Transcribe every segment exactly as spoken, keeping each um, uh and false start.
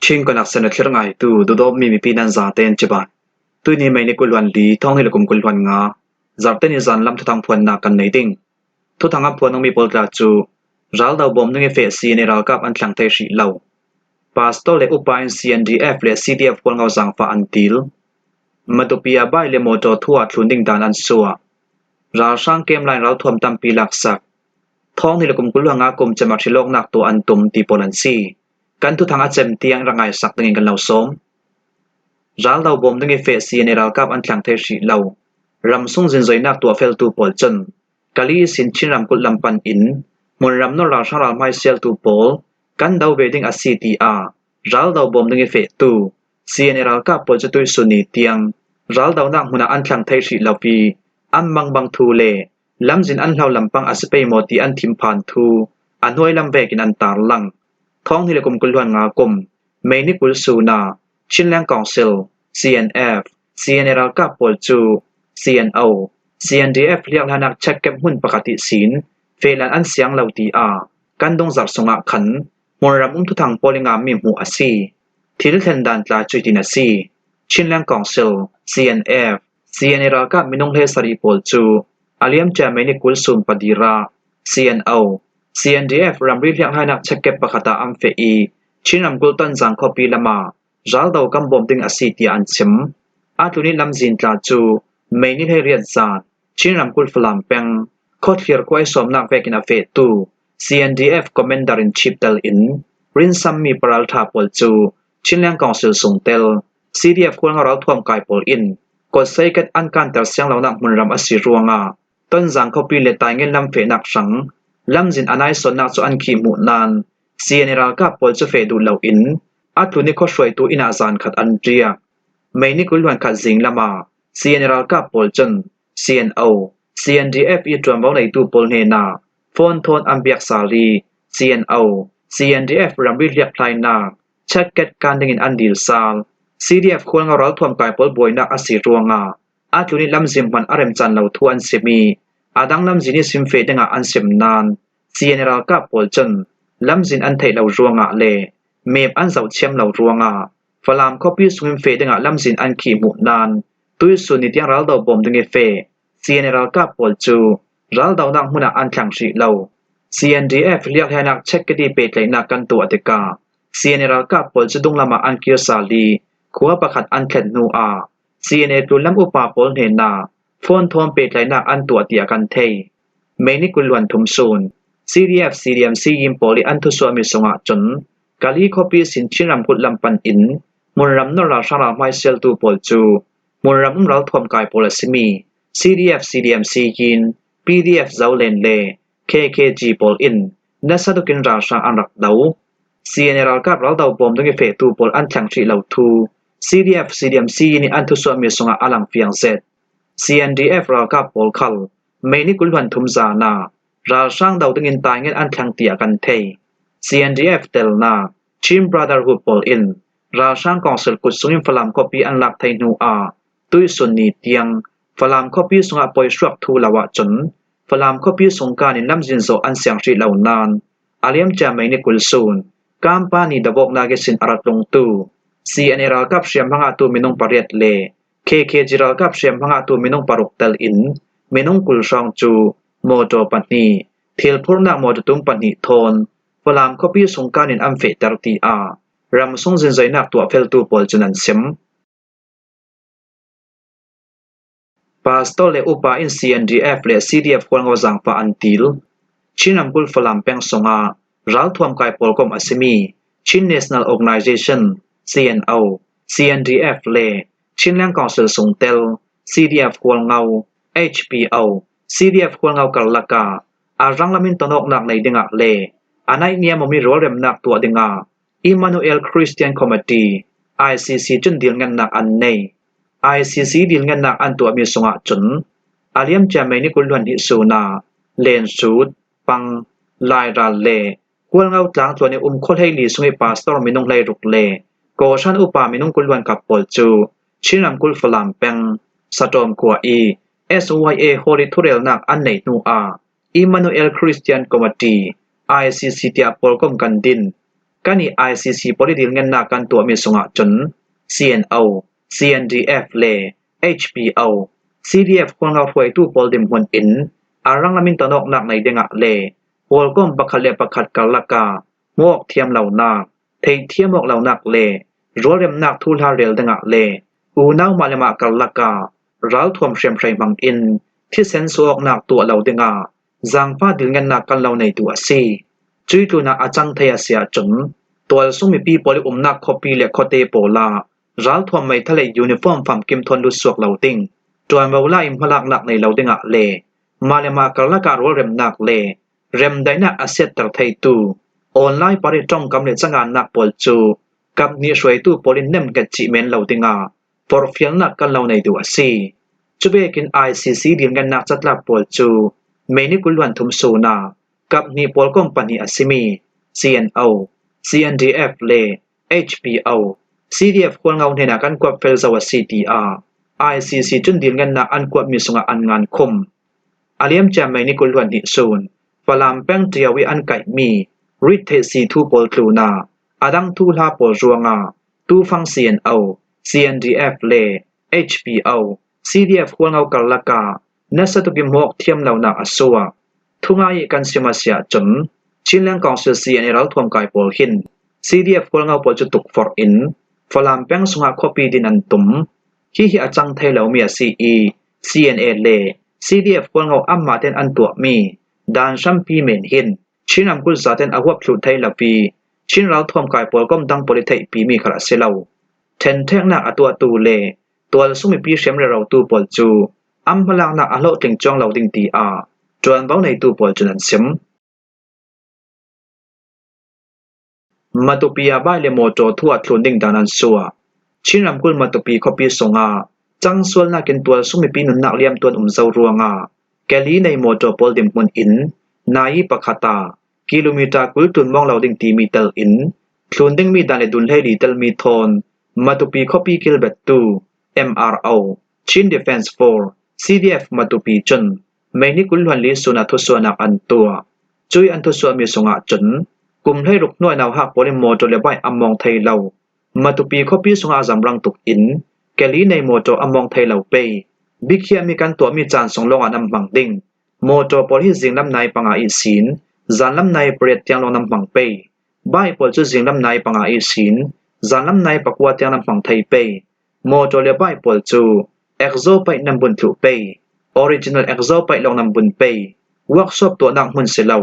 Chin Connection a thlir ngaitu, dudawpmi mipi nan zaten cibai. Tuini May ni kul hluan li, thawng hnih le kum kul hluan nga, Zarhte ni zan lam thuthang phuannak kan nei ding. Thuthang a phuan nungmi pawl tla cu, raldo bawm ding i feh C N A ralkap an thlang thei hrih lo. Pastor le upa in C N D F le C D F Hualngo zangfah an dil. Matupi ah bike le mawtaw thu ah thlun ding dan an suah. Ralhrang kem lai in ralthuam tampi laksak. Thawng hnih le kum kul hluan nga kum cem ah hrilawknak tuah an tum ti pawl an si. Kan thuthang a cem tiang rak ngaisak dingin kan lo sawm. Raldo bawm ding i feh C N A ralkap an thlang thei hrih lo. Ramsung zinzoinak tuah feltu pawl cun Kali ihsin Chin ramkulh lam pan in hmunram nor ralhrang ralhmai sialtu pawl kan do ve ding a si, tiah raldo bawm ding i fehtu C N A ralkap pawl cu tuihsun ni tiang raldonak hmun ah an thlang thei hrih lo i an mangbang thu le lamzin an hlo lampang a si pei maw ti an thim phan thu a hnuai lam vekin an tarlang. Thawng hnih le kum kul hluan nga kum May ni kul sun ah Chinland Council, C N F, C N A ralkap pawl cu C N O, C N D F hliakhlainak check kep hmun pakhat ihsin fehlan an siang lo, tiah kan dungzarh sungah khan hmunram um thuthang pawl i ngammi hmuh a si. Thil thlen dan tla cuitin a si. Chinland Council, C N F, C N A ralkap minung hlei sarih pawl cu a liamcia May ni kul sun padir ah C N O, C N D F ramri hliakhlainak check kep pakhat ah an feh i Chin ramkulh Tonzang khuapi lamah raldo kan bawm ding a si, tiah an chim. A tlun i lamzin tla cu May ni hleiriat zan Chin ramkulh Falam peng Khawthlir khua i sawmnak vekin a fehtu C N D F Commander in Chief tel in rinsammi paralṭha pawl cu Chinland Council sung tel C D F Hualngo ralthuam kai pawl in kawtsei ket an kanter siang lonak hmunram a si ruangah Tonzang khuapi le Taingen lam fehnak hrang lamzin a naisawnnak cu an khih hmuh nain C N A ralkap pawl cu feh duh loin a tlun i khuahruaitu inn ah zan khat an riak. May ni kul hluan khat zing lamah C N A ralkap pawl cun C N O, C N D F i ṭuanvo neitu pawl hnenah phone thawn an biak sal i C N O, C N D F ramri hliakhlainak check ket kan dingin an dil sal. C D F Hualngo ralthuam kai pawl buainak a si ruangah a tlun i lamzin hman a remcan lo thu an sim i a dang lamzin ihsin feh dingah an sim nain C N A ralkap pawl cun lamzin an theih lo ruangah le map an zoh thiam lo ruangah Falam khuapi sungin feh dingah lamzin an khih hmuh nain tuihsun ni tiang raldo bawm ding i feh C N A ralkap pawl cu raldonak hmun ah an thlang hrih lo. C N D F hliakhlainak check ket i pehtlaihnak kan tuah tikah C N A ralkap pawl cu dunglam ah an kir sal i khua pakhat an thlen hnu ah C N A tlunlam upa pawl hnenah phone thawn pehtlaihnak an tuah tiah kan thei. May ni kul hluan thum sun C D F C D M C yin pawl i an thusuahmi sungah cun Kali khuapi sin Chin ramkulh lam pan in hmunram nor ralhrang ralhmai sialtu pawl cu hmunram um ralthuam kai pawl a simi C D F C D M C yin P D F Zolen le K K G pawl in nasa tukin ralhrang an rak do. C N A ralkap raldo bawm ding i fehtu pawl an thlang hrih lo thu C D F C D M C yin i an thusuahmi sungah a lang fiang zet. C N D F ralkap pawl khal May ni kul hluan thum zan ah ralhrang do dingin Taingen an thlang tiah kan thei. C N D F telnak Chin Brotherhood pawl in ralhrang kawngsil kut sungin Falam khuapi an lak thei hnu ah tuihsun ni tiang Falam khuapi sungah pawi hruak thu lo ahcun Falam khuapi sungkan in lamzin zawh an siang hrih lo nain a liamcia May ni kul sun Kampani davawknak ihsin a rat lungtu C N A ralkap hriamhma ngahtu minung pariat le K K G ralkap hriamhma ngahtu minung paruk tel in minung kul hrawng cu mawtaw pahnih, thil phurnak mawtaw tum pahnih thawn Falam khuapi sungkan in an fehter, tiah ramsung zinzoinak tuah feltu pawl cun an sim. Pastor le upa in C N D F le C D F Hualngo zangfah an dil. Chin ramkulh Falam peng sungah ralthuam kai pawl kom a simi Chin National Organization, C N O, C N D F le Chinland Council sungtel C D F Hualngo, H P O, C D F Hualngo karlak ah a ranglam in tonawknak nei dingah le a naihniam awmi rualremnak tuah dingah Emmanuel Christian Committee, I C C cun dilngennak an nei. I C C dilngennak an tuahmi sungah cun a liamcia May ni kul hluan hnih sun ah Lensut, Pang, Lairal le Hualngo tlang tluan i um khua hleili sung i pastor minung hleiruk le Kawhhran upa minung kul hluan khat pawl cu Chin ramkulh Falam peng Saṭawm khua i S Y A Holy thurelnak an neih hnu ah Emmanuel Christian Committee, I C C tiah pawlkom kan din. Kan i I C C pawl i dilngennak kan tuahmi sungah cun C N O, C N D F le H P O, C D F khualngo hruaitu pawl dinhmun in a ranglam in tonawknak nei dingah le pawlkom pakhat le pakhat karlak ah hmuh awk thiam lonak, theihthiam awk lonak le rualremnak thuhla rel dingah le unau mah le mah karlak ah ralthuam hriamhrei hmang in thisen suah awknak tuah lo dingah zaangfah dilngennak kan lo neitu a si. Cuih tlunah a cang thei a si ahcun tualsung mipi pawl i umnak khuapi le khuate pawl ah ralthuam meithal le uniform famkim thawn lut suak lo ding, ṭuanvo la in hmalaknak nei lo dingah le mah le mah karlak ah rualremnak le remdaihnak a siatter theitu online parih ṭongkam le cangannak pawl cu kap hnih hruaitu pawl in nemhnget cih men lo dingah forhfialnak kan lo neitu a si. Cuvekin I C C dilngennak catlap pawl cu Mei ni kul hluan thum sun ah kap hnih pawlkom pahnih a simi C N O, C N D F le H P O, C D F khualngo hnenah kan kuat fel zo a si, tiah I C C cun dilngennak an kuatmi sungah an ngan khum. A liamcia Mei ni kul hluan hnih sun Falam peng ṭio i an kaihmi rit theih si thu pawl tlunah a dang thuhla pawl ruangah tufang C N O, C N D F le H P O, C D F khualngo karlak ah nasa tuk in hmuh awk thiam lonak a suak. Thungai i kan sim a si ahcun Chinland Council C N A ralthuam kai pawl hin C D F khualngo pawl cu tukforh in Falam peng sungah khuapi din an tum. Hihi a cang thei lomi a si i C N A le C D F khualngo anmah tein an tuahmi dan hrampi men hin Chin ramkulh zatein a huap thluh thei lo i Chin ralthuam kai pawlkom dang pawl i theihpimi khal a si lo. Ṭhenṭheknak a tuahtu le tualsung mipi hriam rerotu pawl cu an hmalaknak a hlawhtling cuang lo ding, tiah ṭuanvo neitu pawl cun an sim. Matupi ah bike le mawṭaw thu ah thlun ding dan an suah. Chin ramkulh Matupi khuapi sungah cangsualnak in tualsung mipi nunnak liamtuan um zo ruangah kali nei mawṭaw pawl dinhmun in nai pakhat ah kilometer kul tlun mawng lo ding timi tel in thlun dingmi dan le dun hleili telmi thawn Matupi khuapi kilbettu M R O, Chin Defence Force, C D F Matupi cun Mei ni kul hluan li sun ah thusuahnak an tuah. Cuih an thusuahmi sungah cun kum hleiruk hnuai nauhak pawl in mawṭaw le bike an mawng thei lo. Matupi khuapi sungah a zamrang tuk in kali nei mawṭaw an mawng thei lo pei. Bikhiahmi kan tuahmi caan sung lawngah nan hmang ding. Mawṭaw pawl hi zinglam nai panga ihsin zanlam nai pariat tiang lawng nan hmang pei. Bike pawl cu zinglam nai panga ihsin zanlam nai pakua tiang nan hmang thei pei. Mawṭaw le bike pawl cu exhaust pipe nan bunh thluh pei. Original exhaust pipe lawng nan bunh pei. Workshop tuahnak hmun si lo.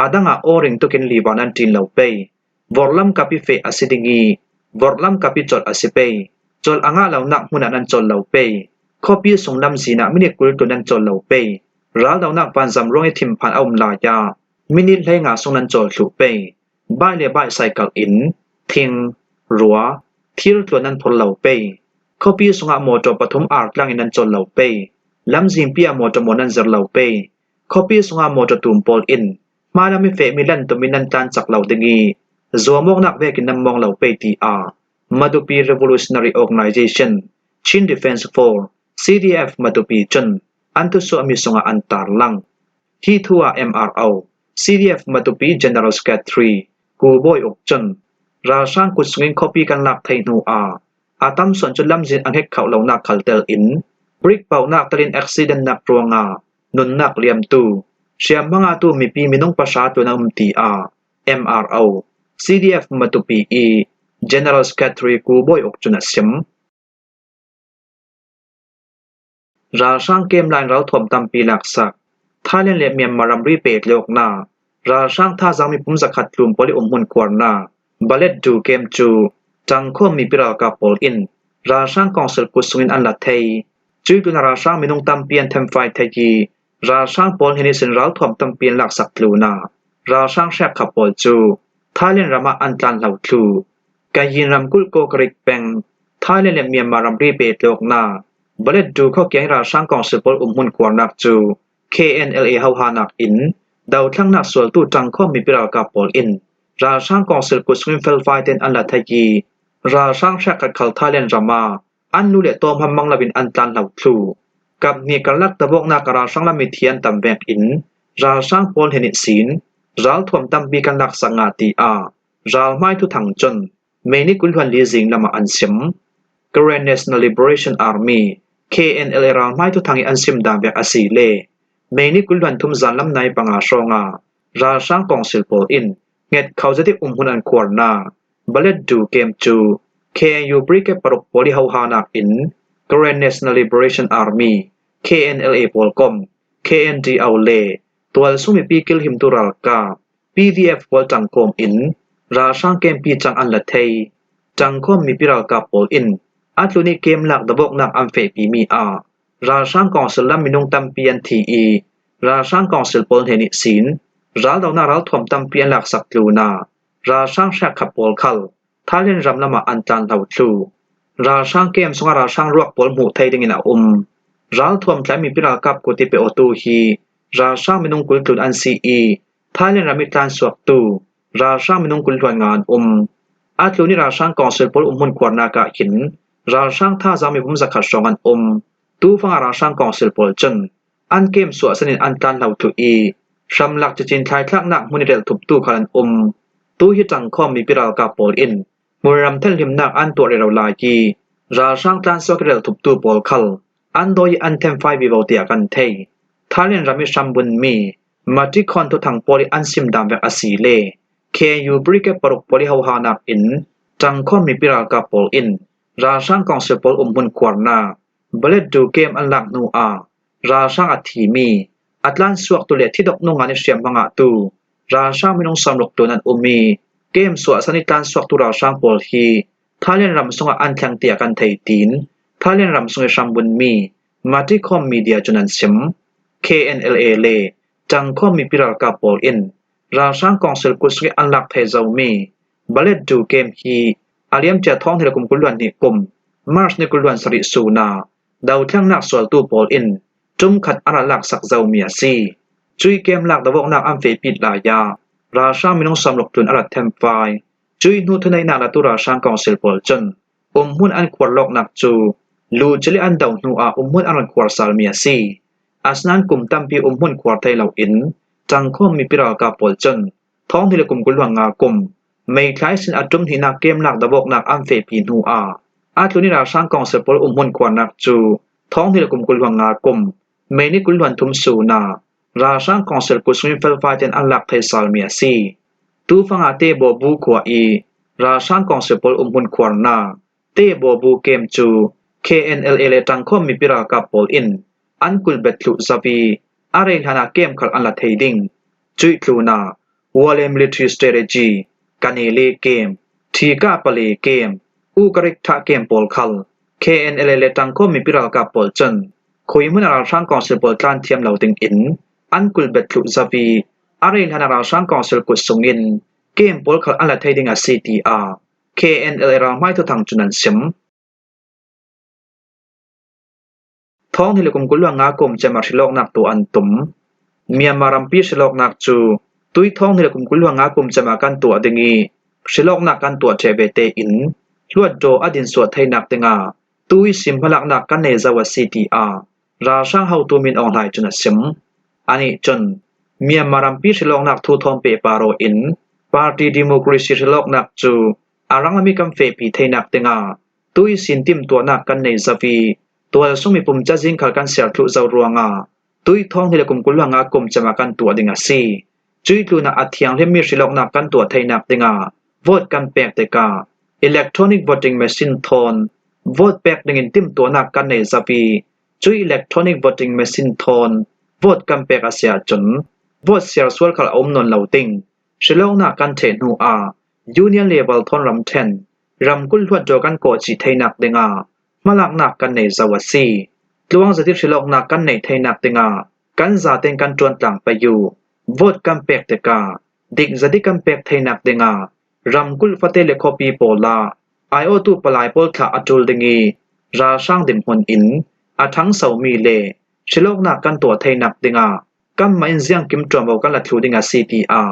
A dangah o-ring tukin liva nan ṭin lo pei. Vorhlam kap i feh a si ding i vorhlam kap i colh a si pei. Colh a ngah lonak hmun ah nan colh lo pei. Khuapi sung lamzin ah minit kul tlun nan colh lo pei. Raldonak vanzam ruang i thinphan a um lai ah minit hleinga sung nan colh thluh pei. Bike le bicycle in thing, rua, thir tluan nan phor lo pei. Khuapi sungah mawṭaw pathum ar tlang in nan colh lo pei. Lamzinpi ah mawṭaw maw nan zir lo pei. Khuapi sungah mawṭaw tum pawl in hmailam i fehmi lan tum in nan tlan cak lo ding i zuamawknak vekin nan mawng lo pei, tiah Matupi Revolutionary Organization, Chin Defence Force, C D F Matupi cun an thusuahmi sungah an tarlang. Hi thu ah M R O, C D F Matupi General Secretary Ku Bawi Uk cun ralhrang kut sungin khuapi kan lak thei hnu ah a tam sawn cu lamzin a hnget khauh lonak khal tel in brick pauhnak telin accidentnak ruangah nunnak liamtu hriamhma ngahtu mipi minung pahra tlun a um, tiah M R O, C D F Matupi i General Secretary Ku Bawi Uk cun a sim. Ralhrang kem lai in ralthuam tampi laksak. Thailand le Myanmar ramri pehtlaihawknak ralhrang thazaang mipum zakhat tlun pawl i umhmun khuarnak Balet Du kem cu ṭangkhawm mipi ralkap pawl in ralhrang kawngsil kut sungin an la thei. Cuih tlunah ralhrang minung tampi an themfai thei i ralhrang pawl hnen ihsin ralthuam tampi an laksak tlunah ralhrang hrekkhat pawl cu Thailand ram ah an tlan hlo thluh. Kayin ramkulh Kawkarik peng, Thailand le Myanmar ramri pehtlaihawknak Balet Du khuakiang i ralhrang kawngsil pawl umhmun khuarnak cu K N L A hohanak in dothlangnak sualtu ṭangkhawm mipi ralkap pawl in ralhrang kawngsil kut sungin felfai tein an la thei i ralhrang hrekkhat khal Thailand ram ah an lu le tawm hman mang loin an tlan hlo thluh. Kap hnih karlak tavawknak ah ralhrang lam mithi an tam vekin ralhrang pawl hnen ihsin ralthuam tampi kan laksak ngah, tiah Ralhmai thuthang cun May ni kul hluan li zing lamah an sim. Karen National Liberation Army, K N L A ralhmai thuthang i an sim dan vek a si le May ni kul hluan thum zanlam nai panga hrawngah ralhrang kawngsil pawl in hnget kho zetik umhmun an khuarnak Baletdu kem cu K N U Brigade paruk pawl i hohanak in Karen National Liberation Army, K N L A pawl kom, K N D O le tualsung mipi kilhimtu ralkap, P D F pawl ṭangkawm in ralhrang kempi cang an la thei. Ṭangkawm mipi ralkap pawl in a tlun i kem lak davawknak an fehpimi ah ralhrang kawngsil lam minung tampi an thi i ralhrang kawngsil pawl hnen ihsin raldonak ralthuam tampi an laksak tlunah ralhrang hrekkhat pawl khal Thailand ram lamah an tlan hlo thluh. Ralhrang kem sungah ralhrang ruak pawl hmuh thei dingin a um. Ralthuam tlai mipi ralkap kut i pe awtu hi ralhrang minung kul tlun an si i Thailand ram i tlansuaktu ralhrang minung kul hluan nga an um. A tlun i ralhrang kawngsil pawl umhmun khuarnak ah hin ralhrang thazaang mipum zakhat hrawng an um. Tufangah ralhrang kawngsil pawl cun an kem suahsan in an tlan hlo thluh i hramlak cicin thlaithlaknak hmun i relthuptu khal an um. Tu hi ṭangkhawm mipi ralkap pawl in hmunram thenhlimnak an tuah rero lai i ralhrang tlansuak i relthuptu pawl khal an dawi i an themfai vivo tiah kan thei. Thailand ram i hrambunmi Matikhawn thuthang pawl i an sim dan vek a si le K N U Brigade paruk pawl i hohanak in ṭangkhawm mipi ralkap pawl in ralhrang kawngsil pawl umhmun khuarnak Baletdu kem an lak hnu ah ralhrang a thimi, a tlansuaktu le thidok nunga ni hriamhma ngahtu ralhrang minung sawmruk tlun an um i kem suahsan i tlansuaktu ralhrang pawl hi Thailand ram sungah an thleng tiah kan thei, tiin Thailand ram sung i hrambunmi Matikhawn Media cun an sim. K N L A le ṭangkhawm mipi ralkap pawl in ralhrang kawngsil kut sung i an lak thei zomi Baletdu kem hi a liamcia thawng hnih le kum kul hluan hnih kum March ni kul hluan sarih sun ah dothlengnak sualtu pawl in ṭum khat a rak laksak zomi a si. Cuih kem lak dovawknak an fehpi lai ah ralhrang minung sawmruk tlun a rak themfai. Cuih hnu thuneihnak latu ralhrang kawngsil pawl cun umhmun an khuar lawknak cu luhcil i an do hnu ah umhmun an rak khuar salmi a si. Asinain kum tampi umhmun khuar thei loin ṭangkhawm mipi ralkap pawl cun thawng hnih le kum kul hluan nga kum May thla ihsin a ṭum hnihnak kem lak dovawknak an fehpi hnu ah a tlun i ralhrang kawngsil pawl umhmun khuarnak cu thawng hnih le kum kul hluan nga kum May ni kul hluan thum sun ah ralhrang kawngsil kut sungin felfai tein an lak thei salmi a si. Tufangah Tebawbu khua i ralhrang kawngsil pawl umhmun khuarnak Tebawbu kem cu K N L A le ṭangkhawm mipi ralkap pawl in an kulbet thluh zo i a rei hlanah kem khal an la thei ding. Cuih tlunah Wale Military Strategy, Kanele kem, Thika Pale kem, Ukarik Tha kem pawl khal K N L A le ṭangkhawm mipi ralkap pawl cun khuihmun a ralhrang kawngsil pawl tlan thiam lo dingin an kulbet thluh zo i a rei hlanah ralhrang kawngsil kut sungin kem pawl khal an la thei ding a si, tiah K N L A ralhmai thuthang cun an sim. Thawng hnih le kum kul hluan nga kum cem ah hrilawknak tuah an tum. Myanmar rampi hrilawknak cu tui thawng hnih le kum kul hluan nga kum cem ah kan tuah ding i hrilawknak kan tuah ṭheh ve tein hluatdaw a dinsuah theinak dingah tui sim hmalaknak kan nei zo a si, tiah ralhrang hotu Min Aung Hlaing cun a sim. Anih cun Myanmar rampi hrilawknak thu thawm pehpar aw in party democracy hrilawknak cu a rang lam i kan fehpi theinak dingah tui sin timtuahnak kan nei zo i tualsung mipum cazin khal kan siar thluh zo ruangah tui thawng hnih le kum kul hluan nga kum cem ah kan tuah ding a si. Cuih tlunah a thianghlimmi hrilawknak kan tuah theinak dingah vote kan pek tikah electronic voting machine thawn vote pek dingin timtuahnak kan nei zo i cuih electronic voting machine thawn vote kan pek a si ahcun vote siar sual khal a um nawn lo ding. Hrilawknak kan ṭheh hnu ah union level thawn ramṭhen ramkulh hluatdaw kan kawhcih theinak dingah hmalaknak kan nei zo a si. Tluang zet i hrilawknak kan neih theinak dingah kan zaten kan ṭuantlang pei uh. Vote kan pek tikah dik zet i kan pek theinak dingah ramkulh fate le khuapi pawl ah aiawhtu palai pawl thlah a ṭul ding i ralhrang dinhmun in a ṭhangsomi le hrilawknak kan tuah theinak dingah kanmah in ziangkim ṭuanvo kan la thluh ding a si, tiah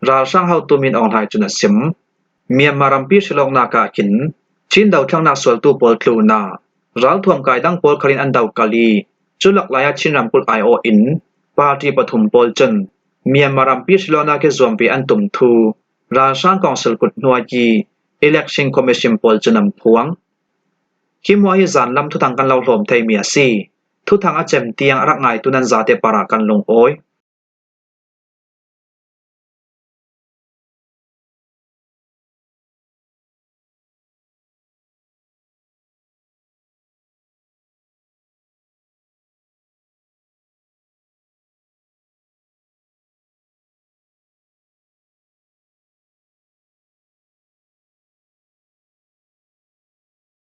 ralhrang hotu Min Aung Hlaing cun a sim. Myanmar rampi hrilawknak ah hin Chin dothlengnak sualtu pawl tlunah ralthuam kai dang pawl khal in an do kal i cu laklai ah Chin ramkulh aiawh in party pathum pawl cun Myanmar rampi hrilawknak i zuam ve an tum thu Ralhrang Council kut hnuai ki Election Commission pawl cun an phuang. Hi hmuah hi zanlam thuthang kan lo hlawm theimi a si. Thuthang a cem tiang a rak ngaitu nan zate parah kan lungawi.